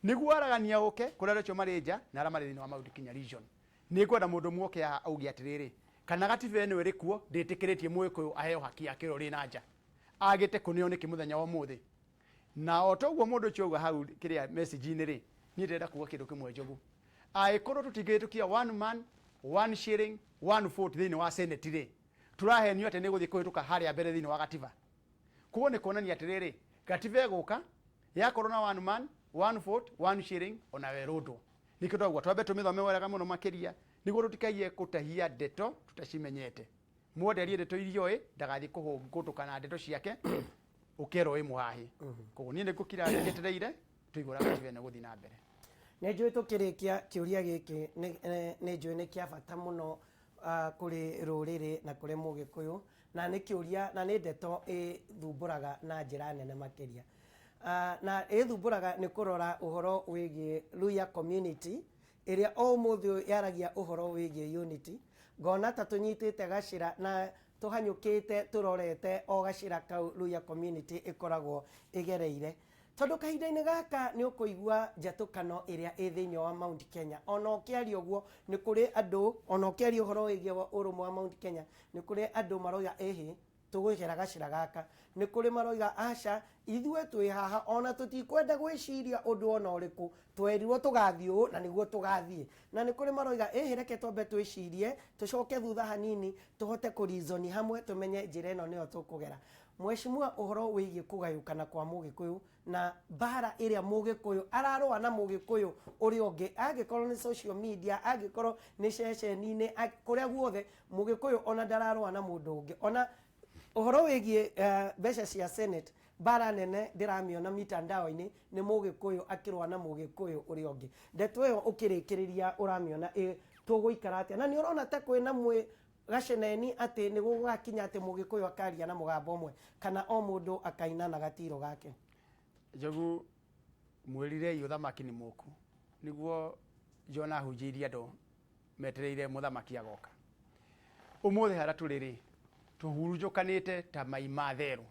[SPEAKER 1] nĩguo aragania ũke kũrĩ andũ acio marĩ nja na arĩa marĩ thĩinĩ wa Mount Kenya region. Nĩ ngwenda mũndũ ũmwe oke haha auge atĩrĩrĩ, kana gatiba ĩno ĩrĩ kuo ndĩtĩkĩrĩtie Mũgĩkũyũ aheo haki yake ũrĩa ũrĩ na nja, agĩte kũneo nĩkĩ mũthenya wa ũmũthĩ? Na o toguo mũndũ ũcio auga hau kĩrĩa message-inĩ rĩ, niĩ ndĩrenda kuga kĩndũ kĩmwe, Njogu. Angĩkorwo tũtingĩhĩtũkia one man one shilling one vote thĩinĩ wa Senate rĩ, tũrahenio atĩ nĩ gũthiĩ kũhĩtũka harĩa mbere thĩinĩ wa gatiba? Koguo nĩ kuonania atĩrĩrĩ, gatiba ĩgũka yakorwo na one man One vote one shilling ona werũndwo. Nĩkĩo twaigua twambe tũmĩthome wega mũno makĩria nĩguo tũtikaiye kũtahia ndeto tũtacimenyete. Mwenderie ndeto iria oĩ ndagathiĩ kũhũngũtũka na ndeto ciake ũkerwo wĩ mũhahi. Koguo niĩ nĩngũkira njetereire tũigue ũrĩa gatiba ĩno ĩgũthiĩ na mbere.
[SPEAKER 2] Nĩ njũĩ tũkĩrĩkia kĩũria gĩkĩ nĩ njũĩ nĩ kĩa bata mũno kũrĩ rũrĩrĩ na kũrĩ mũgĩkũyũ, na nĩ kĩũria na nĩ ndeto ĩthumbũraga na njĩra nene makĩria. Na ĩthumbũraga nĩ kũrora ũhoro wĩgiĩ Luhya community ĩrĩa o ũmũthĩ ũyũ yaragia ũhoro wĩgiĩ unity. Ngona ta tũnyitĩte gacĩra na tũhanyũkĩte tũrorete o gacĩra kau Luhya community ĩkoragwo ĩgereire. Tondũ kahinda-inĩ gaka nĩ ũkũigua njatũkano ĩrĩa ĩ thĩinĩ wa Mount Kenya. Ona ũkĩaria ũguo nĩ kũrĩ andũ, ona ũkĩaria ũhoro wĩgiĩ ũrũmwe wa Mount Kenya, nĩ kũrĩ andũ maroiga ĩhĩ, tũgũgera gacĩra gaka. Nĩ kũrĩ maroiga aca, ithuĩ twĩ haha ona tũtikwenda gwĩciria ũndũ ona ũrĩkũ, twerirwo tũgathiĩ ũũ na nĩguo tũgathiĩ. Na nĩ kũrĩ maroiga ĩhĩ, reke twambe twĩcirie, tũcoke thutha hanini, tũhote kũrizoni hamwe, tũmenye njĩra ĩno nĩyo tũkũgera. Mheshimiwa, ũhoro wĩgiĩ kũgayũkana kwa mũgĩkũyũ na mbara ĩrĩa mũgĩkũyũ ararũa na mũgĩkũyũ ũrĩa ũngĩ, angĩkorwo nĩ social media, angĩkorwo nĩ ceceni-inĩ, kũrĩa guothe mũgĩkũyũ ona ndararũa na mũndũ ũngĩ. Ona ũhoro wĩgiĩ mbeca cia Senate, mbara nene ndĩramĩona mitandao-inĩ nĩ mũgĩkũyũ akĩrũa na mũgĩkũyũ ũrĩa ũngĩ. Ndeto ĩyo ũkĩrĩkĩrĩria ũramĩona tũgũikara atĩa? Na nĩ ũrona ta kwĩna mwĩ gaceneni atĩ nĩ gũgakinya atĩ mũgĩkũyũ akaria na mũgambo ũmwe, kana o mũndũ akaina na gatiro gake?
[SPEAKER 1] Njogu, mwĩrirei ũthamaki nĩ mũku. Nĩguo Jona ahunjĩirie andũ metereire mũthamaki agoka. Ũmũthĩ harĩa tũrĩ rĩ, tũhurunjũkanĩte ta mai ma therũ.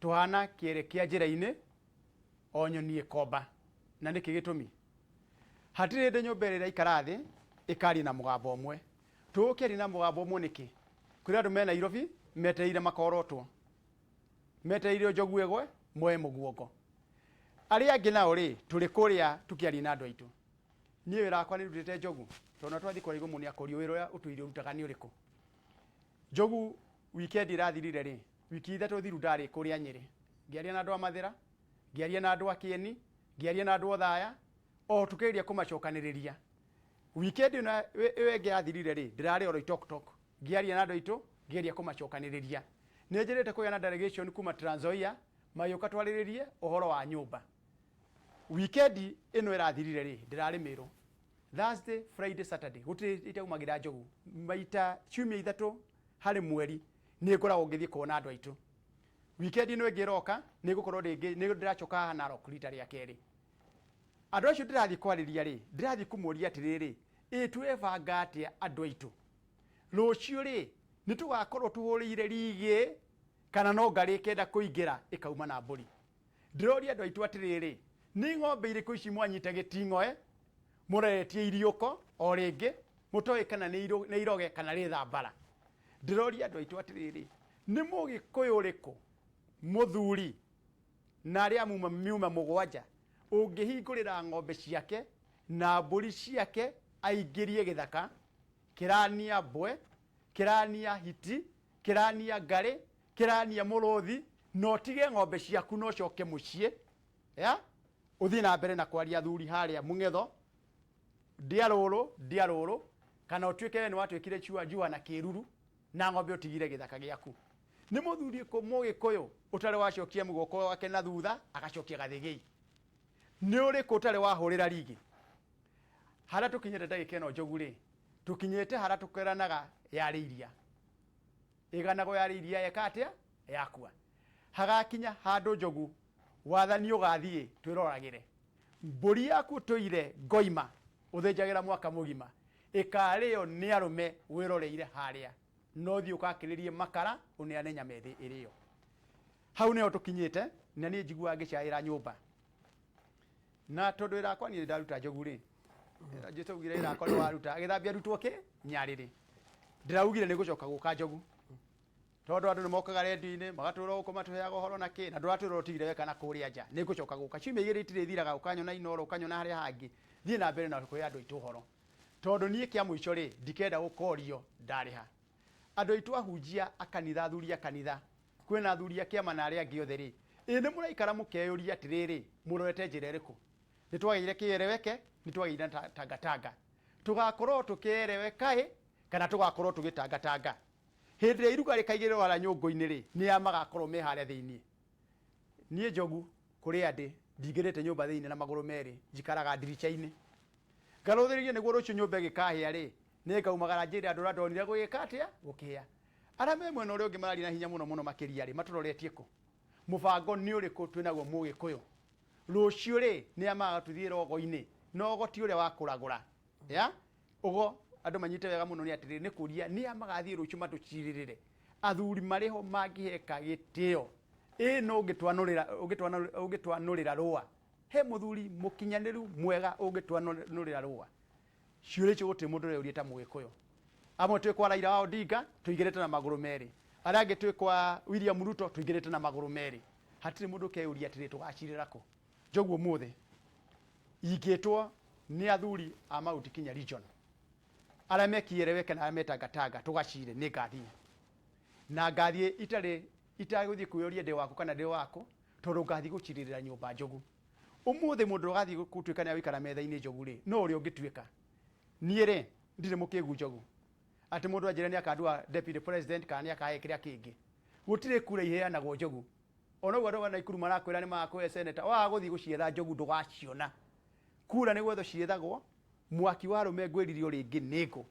[SPEAKER 1] Tũhana kĩere kĩa njĩra-inĩ, o nyoni ĩkomba. Na nĩkĩ gĩtũmi? Hatirĩ hĩndĩ nyũmba ĩrĩa ĩraikara thĩ ĩkaria na mũgambo ũmwe. Tũgũkĩaria na mũgambo ũmwe nĩkĩ? Kũrĩ andũ me Nairobi metereire makorotwo, metereire njogu ĩgwe moe mũguongo. Arĩa angĩ nao rĩ, tũrĩ kũrĩa tũkĩaria na andũ aitũ. Niĩ wĩra wakwa nĩ ndutĩte njogu, tondũ na twathiĩ kũraihu mũno nĩakũrio wĩra ũrĩa ũtũire ũrutaga nĩ ũrĩkũ. Njogu weekend ĩrathirire rĩ, wiki ithatũ thiru ndarĩ kũrĩa Nyĩrĩ. Ngĩaria na andũ a Mathĩra, ngĩaria na andũ a Kĩeni, ngĩaria na andũ a Othaya, o tũkĩgeria kũmacokanĩrĩria. Weekend ĩno ĩyo ĩngĩ yathirire rĩ, ndĩrarĩ Oloitoktok, ngĩaria na andũ aitũ, ngĩgeria kũmacokanĩrĩria. Nĩ njĩrĩte kũgĩa na delegation kuma Trans Nzoia, magĩũka twarĩrĩrie ũhoro wa nyũmba. Weekend ĩno ĩrathirire rĩ, ndĩrarĩ Meru. Thursday, Friday, Saturday, gũtirĩ itaumagĩra njogu. Maita ciumia ithatũ harĩ mweri nĩ ngoragwo ngĩthiĩ kuona andũ aitũ. Weekend ĩno ĩngĩ ĩroka, nĩ ngũkorwo rĩngĩ, nĩ ndĩracoka haha Narok rita rĩa kerĩ. Andũ acio ndĩrathiĩ kwarĩria rĩ, ndĩrathiĩ kũmoria atĩrĩrĩ, ĩ twebanga atĩa andũ aitũ? Rũciũ rĩ, nĩ tũgakorwo tũhũrĩire rigĩ kana no ngarĩ ĩkenda kũingĩra ĩkauma na mbũri. Ndĩroria andũ aitũ atĩrĩrĩ, nĩ ng'ombe irĩkũ ici mwanyita gĩting'oe, mũreretie iriũko o rĩngĩ, mũtoĩ kana nĩ iroge kana rĩ thambara. Ndĩroria andũ aitũ atĩrĩrĩ, nĩ mũgĩkũyũ ũrĩkũ mũthuri na arĩa muma miuma mũgwanja ũngĩhingũrĩra ng'ombe ciake na mbũri ciake aingĩrie gĩthaka, kĩrania mbwe, kĩrania hiti, kĩrania ngarĩ, kĩrania mũrũthi, na ũtige ng'ombe ciaku na ũcoke mũciĩ, ya ũthiĩ na mbere na kwaria athuri harĩa mũng'etho, ndĩa rũrũ, ndĩa rũrũ, kana ũtuĩke we nĩ watuĩkire chua njua na kĩruru na ng'ombe ũtigire gĩthaka gĩaku. Nĩ mũthuri kũ mũgĩkũyũ ũtarĩ wacokia mũgoko wake na thutha agacokia gathĩgĩi? Nĩ ũrĩkũ ũtarĩ wahũrĩra rigi? Harĩa tũkinyĩte ndagĩka ĩno njogu rĩ, tũkinyĩte harĩa tũkeranaga yarĩ iria. Ĩganagwo yarĩ iria yeka atĩa? Yakua. Hagakinya handũ njogu wathani ũgathiĩ twĩroragĩre. Mbũri yaku ũtũire ngoima ũthĩnjagĩra mwaka mũgima ĩkarĩo nĩ arũme wĩroreire harĩa, no thiĩ ũgakĩrĩrie makara ũneane nyama ĩthĩ ĩrĩo. Hau nĩho tũkinyĩte, na niĩ njiguaga ngĩcaĩra nyũmba. Na tondũ wĩra wakwa niĩ ndaruta njogu rĩ, Jesu augire wĩra wakwa nĩ waruta, agĩthambia arutwo kĩ? Nyarĩrĩ. Ndĩraugire nĩ gũcoka gũka njogu. Tondũ andũ nĩ mokaga redio-inĩ, magatũra gũkũ matũheaga ũhoro na kĩ, na ndũratwĩra ũtigire weka na kũrĩa nja. Nĩ ngũcoka gũka. Ciumia igĩrĩ itirĩ thiraga, ũkanyona Inooro, ũkanyona harĩa hangĩ. Thiĩ na mbere na kũhe andũ aitũ ũhoro. Tondũ niĩ kĩa mũico rĩ, ndikenda gũkorio ndarĩha. Andũ aitũ ahunjia a kanitha, athuri a kanitha, kwĩna athuri a kĩama na arĩa angĩ othe rĩ, Ĩ nĩ mũraikara mũkeyũria atĩrĩrĩ, mũrorete njĩra ĩrĩkũ? Nĩ twagĩire kĩereweke, nĩ twagĩire na tangatanga. Tũgakorwo tũkĩereweka ĩ kana tũgakorwo tũgĩtangatanga? Hĩndĩ ĩrĩa iruga rĩkaigĩrĩrwo harĩa nyũngũ-inĩ rĩ, nĩ a magakorwo me harĩa thĩiniĩ? Niĩ Njogu kũrĩa ndĩ, ndingĩrĩte nyũmba thĩiniĩ na magũrũ merĩ, njikaraga ndirica-inĩ. Ngarũthĩrĩria nĩguo rũciũ nyũmba ĩgĩkahĩa rĩ, nĩ ngaumagara njĩre andũ ũrĩa ndonire gũgĩka atĩa? Gũkĩhĩa. Arĩa me mwena ũrĩa ũngĩ mararia na hinya mũno mũno makĩria rĩ, matũroretie kũ? Mũbango nĩ ũrĩkũ twĩnaguo Mũgĩkũyũ? Rũciũ rĩ, nĩ a magatũthiĩra ũgo-inĩ? Na ũgo ti ũrĩa wa kũragũra. Ya? Ũgo, andũ manyite wega mũno nĩ atĩrĩrĩ, nĩ kũria nĩ a magathiĩ rũciũ matũcirĩrĩre? Athuri marĩ ho mangĩheka gĩtĩo. Ĩ no ũngĩtwanũrĩra, ũngĩtwanũrĩra rũa? He mũthuri mũkinyanĩru mwega ũngĩtwanũrĩra rũa? Ciũria icio gũtirĩ mũndũ ũreyũria ta Mũgĩkũyũ. Amwe twĩ kwa Raila wa Odinga tũingĩrĩte na magũrũ merĩ, arĩa angĩ twĩ kwa William Ruto tũingĩrĩte na magũrũ merĩ. Hatirĩ mũndũ ũkeyũria atĩrĩ, tũgacirĩra kũ? Njogu ũmũthĩ ingĩtwo nĩ athuri a Mount Kenya region arĩa me Kieleweke na arĩa me Tangatanga tũgacire, nĩ ngathiĩ na ngathiĩ itarĩ itagũthiĩ kwĩyũria ndĩ waku kana ndĩ waku, tondũ ngathiĩ gũcirĩrĩra nyũmba njogu. Ũmũthĩ mũndũ ũgathiĩ gũtuĩka nĩ agũikara metha-inĩ njogu rĩ, no ũrĩa ũngĩtuĩka. Niĩ rĩ, ndirĩ mũkĩgu njogu atĩ mũndũ anjĩre nĩ akandua deputy president kana nĩ akahe kĩrĩa kĩngĩ. Gũtirĩ kura iheanagwo njogu. Ona ũguo andũ a Naikuru marakwĩra nĩ magakũhe senator, waga gũthiĩ gũcietha njogu ndũgaciona. Kura nĩ gwethwo ciethagwo, mwaki wa arũme ngwĩrire o rĩngĩ nĩ ngũ.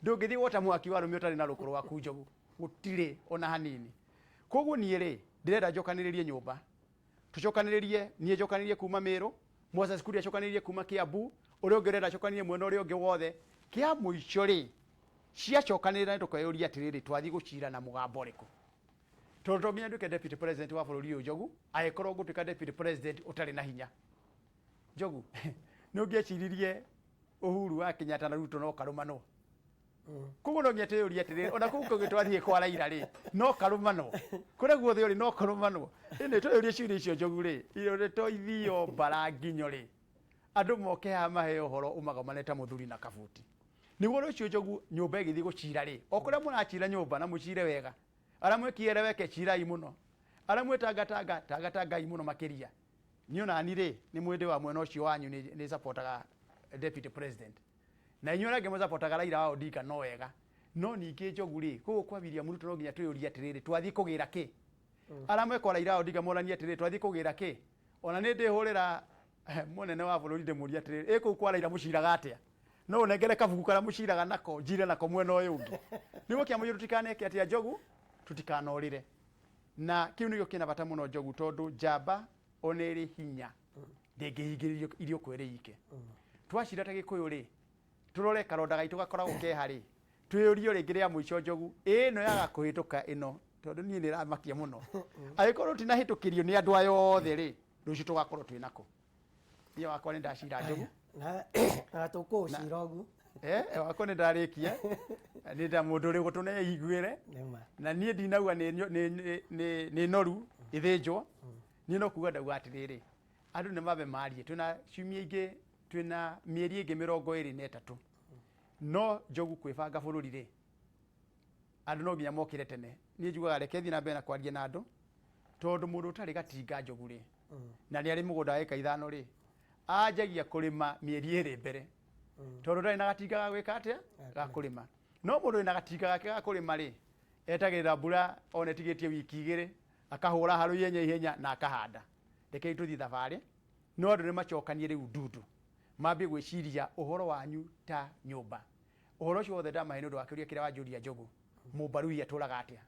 [SPEAKER 1] Ndũngĩthiĩ gwota mwaki wa arũme ũtarĩ na rũkũ rwaku njogu, gũtirĩ ona hanini. Koguo niĩ rĩ, ndĩrenda njokanĩrĩrie nyũmba. Tũcokanĩrĩrie, niĩ njokanĩrĩrie kuma Meru, Moses Kuria acokanĩrĩrie kuma Kiambu, ũrĩa ũngĩ ũrenda acokanĩrĩrie mwena ũrĩa ũngĩ wothe. Kĩa mũico rĩ, ciacokanĩrĩra nĩ tũkeyũria atĩrĩrĩ, twathiĩ gũcira na mũgambo ũrĩkũ? Tondũ to nginya nduĩke deputy president wa bũrũri ũyũ Njogu, angĩkorwo ngũtuĩka deputy president ũtarĩ na hinya. Njogu, nĩ ũngĩeciririe Uhuru wa Kenyatta na Ruto no karũmanwo? Koguo no nginya twĩyũrie atĩrĩrĩ, ona kũu kũngĩ twathiĩ kwa Raila rĩ, no karũmanwo? Kũrĩa guothe ũrĩ no karũmanwo? Ĩnĩ twĩyũrie ciũria icio Njogu rĩ, irore to ithio mbara nginyo rĩ, andũ moke haha maheo ũhoro ũmagomane ta mũthuri na kabuti. Nĩguo rũciũ Njogu nyũmba ĩgĩthiĩ gũcira rĩ, o kũrĩa mũracira nyũmba na mũcire wega, arĩa mwĩkiereweke cirai mũno, arĩa mwĩtangatanga tangatangai mũno makĩria. Niĩ ona ni rĩ, nĩ mwĩndĩ wa mwena ũcio wanyu nĩ supportaga deputy president. Na inyuĩ arĩa angĩ mũsapotaga Raila wa Odinga no wega. No ningĩ Njogu rĩ, gũkũ kwa William Ruto no nginya twĩyũrie atĩrĩrĩ, twathiĩ kũgĩra kĩ? Arĩa mwekwa Raila wa Odinga moranie atĩrĩrĩ, twathiĩ kũgĩra kĩ? Ona nĩ ndĩhũrĩra mũnene wa bũrũri ndĩmũrie atĩrĩrĩ, ĩ kũu kwa Raila mũciraga atĩa? No ũnengere kabuku karĩa mũciraga nako, njire nako mwena ũyũ ũngĩ. Nĩguo kĩa mũico tũtikaneke atĩa Njogu? Tũtikanorĩre. Na kĩu nĩkĩo kĩna bata mũno Njogu, tondũ njamba ona ĩrĩ hinya ndĩngĩhingĩrĩrio irio kwĩrĩ ike. Twacira ta Gĩkũyũ rĩ, tũrore karonda gaitũ gakoragwo keha rĩ, twĩyũrie rĩngĩ rĩa mũico Njogu, ĩno yaga kũhĩtũka ĩno, tondũ niĩ nĩ ĩramakia mũno. Angĩkorwo tũtinahĩtũkĩrio nĩ andũ aya othe rĩ, rũciũ tũgakorwo twĩ nako. Niĩ wakwa nĩ ndacira Njogu.
[SPEAKER 2] Na na tũkũũcira ũguo.
[SPEAKER 1] Wakwa nĩ ndarĩkia. Nĩ nda mũndũ ũrĩ gũtũ nĩ eiguĩre.
[SPEAKER 2] Nĩma.
[SPEAKER 1] Na niĩ ndinauga nĩ noru ĩthĩnjwo. Niĩ no kuga ndauga atĩrĩrĩ, andũ nĩ mambe marie, twĩna ciumia ingĩ, twĩna mĩeri ĩngĩ 23. No Njogu kwĩbanga bũrũri rĩ, andũ no nginya mokĩre tene. Niĩ njugaga reke thiĩ na mbere na kwaria na andũ, tondũ mũndũ ũtarĩ gatinga Njogu rĩ, na nĩ arĩ mũgũnda wa ĩka 5 rĩ, anjagia kũrĩma mĩeri 2 mbere. Tondũ ndarĩ na gatinga ga gwĩka atĩa? Ga kũrĩma. No mũndũ wĩna gatinga gake ga kũrĩma rĩ, etagĩrĩra mbura ona ĩtigĩtie wiki 2, akahũra harũ ihenya ihenya na akahanda. Rekei tũthiĩ thabarĩ, no andũ nĩ macokanie rĩu ndundu, mambie gwĩciria ũhoro wanyu ta nyũmba. Ũhoro ũcio wothe ndamahe nĩ ũndũ wa kĩũria kĩrĩa wanjũria Njogu, Mũmbaruhia atũraga atĩa?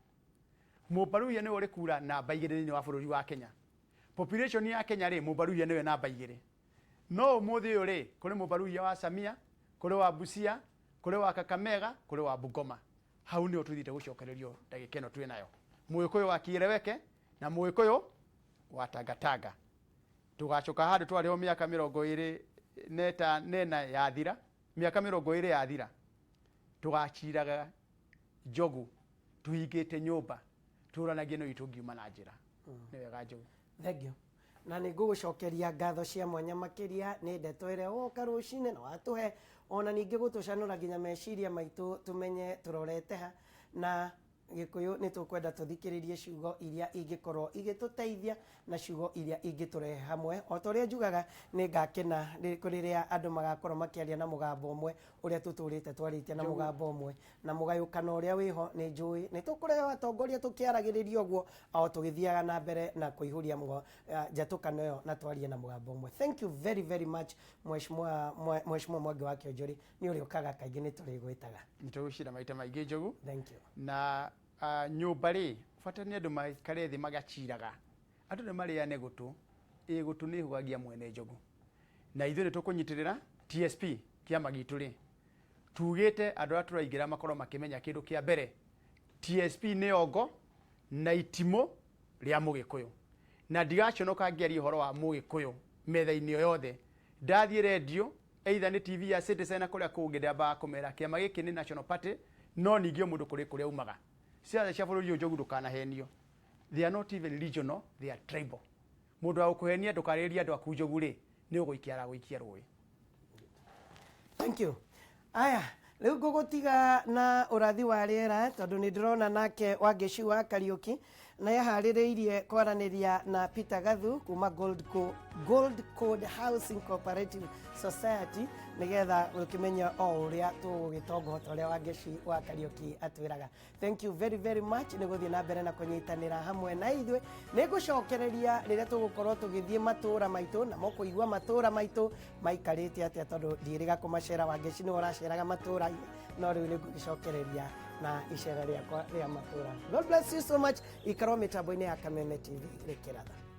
[SPEAKER 1] Mũmbaruhia nĩwe ũrĩ kura namba 2 thĩinĩ wa bũrũri wa Kenya. Population ya Kenya rĩ, Mũmbaruhia nĩwe namba 2. No ũmũthĩ ũyũ rĩ, kũrĩ Mũmbaruhia wa Samia, kũrĩ wa Busia, kũrĩ wa Kakamega, kũrĩ wa Bungoma. Hau nĩho tũthiĩte gũcokererio ndagĩka ĩno twĩ nayo. Mũgĩkũyũ wa Kieleweke na Mũgĩkũyũ wa Tangatanga. Tũgacoka handũ twarĩ ho mĩaka 24 yathira, mĩaka 20 yathira, tũgaciraga Njogu tũhingĩte nyũmba, tũranagie no itũ ngiuma na njĩra. Nĩ wega Njogu.
[SPEAKER 2] Thank you. Na nĩ ngũgũcokeria ngatho cia mwanya makĩria nĩ ndeto ĩrĩa woka rũcinĩ na watũhe ona ningĩ gũtũcanũra nginya meciria maitũ tũmenye tũrorete ha. Na Gĩkũyũ nĩ tũkwenda tũthikĩrĩrie ciugo iria ingĩkorwo igĩtũteithia na ciugo iria ingĩtũrehe hamwe. O ta ũrĩa njugaga, nĩ ngakena rĩrĩa andũ magakorwo makĩaria na mũgambo ũmwe, ũrĩa tũtũrĩte twarĩtie na mũgambo ũmwe, na mũgayũkano ũrĩa wĩho nĩ njũĩ nĩ tũkũrehe atongoria tũkĩaragĩrĩria ũguo o tũgĩthiaga na mbere na kũihũria njatũkano ĩyo na twarie na mũgambo ũmwe. Thank you very very much, Mheshimiwa Mwangi wa Kĩonjũri. Nĩ ũrĩũkaga kaingĩ, nĩ tũrĩgwĩtaga.
[SPEAKER 1] Nĩ tũgũcira maita maingĩ, Njogu.
[SPEAKER 2] Thank you.
[SPEAKER 1] Na nyũmba rĩ, bata nĩ andũ maikare thĩ magaciraga, andũ nĩ marĩane gũtũ, ĩ gũtũ nĩ ĩhũgagia mwene, Njogu. Na ithuĩ nĩ tũkũnyitĩrĩra TSP, kĩama gitũ rĩ, tugĩte andũ arĩa tũraingĩra makorwo makĩmenya kĩndũ kĩa mbere, TSP nĩ ongo na itimũ rĩa Mũgĩkũyũ, na ndigaconoka ngĩaria ũhoro wa Mũgĩkũyũ metha-inĩ o yothe. Ndathiĩ rendio, either nĩ TV ya Citizen na kũrĩa kũngĩ, ndambaga kũmera kĩama gĩkĩ nĩ national party, no ningĩ o mũndũ kũrĩ kũrĩa umaga. Ciaca cia bũrũri ũyũ, Njogu, ndũkanahenio, they are not even regional, they are tribal. Mũndũ wa gũkũhenia ndũkarĩrĩrie andũ aku, Njogu rĩ, nĩ ũgũikia aragũikia rũĩ.
[SPEAKER 2] Thank you. Aya, rĩu ngũgũtiga na ũrathi wa rĩera, tondũ nĩ ndĩrona nake Wangeci wa Kariũki na eharĩrĩirie kwaranĩria na Peter Gathu kuma Gold Code Housing Cooperative Society, nĩgetha ũkĩmenye o ũrĩa tũgũgĩtonga ta ũrĩa Wangeci wa Kariũki atwĩraga. Thank you very very much nĩ gũthiĩ na mbere na kũnyitanĩra hamwe na ithuĩ. Nĩ ngũcokereria rĩrĩa tũgũkorwo tũgĩthiĩ matũũra maitũ na mũkũigua matũũra maitũ maikarĩte atĩa, tondũ ndiĩrĩga kũmacera. Wangeci nĩwe ũraceraga matũũra-inĩ, no rĩu nĩ ngũgĩcokereria na icera rĩakwa rĩa matũũra. God bless you so much. Ikarwo mĩtambo-inĩ ya Kameme TV rĩkĩratha.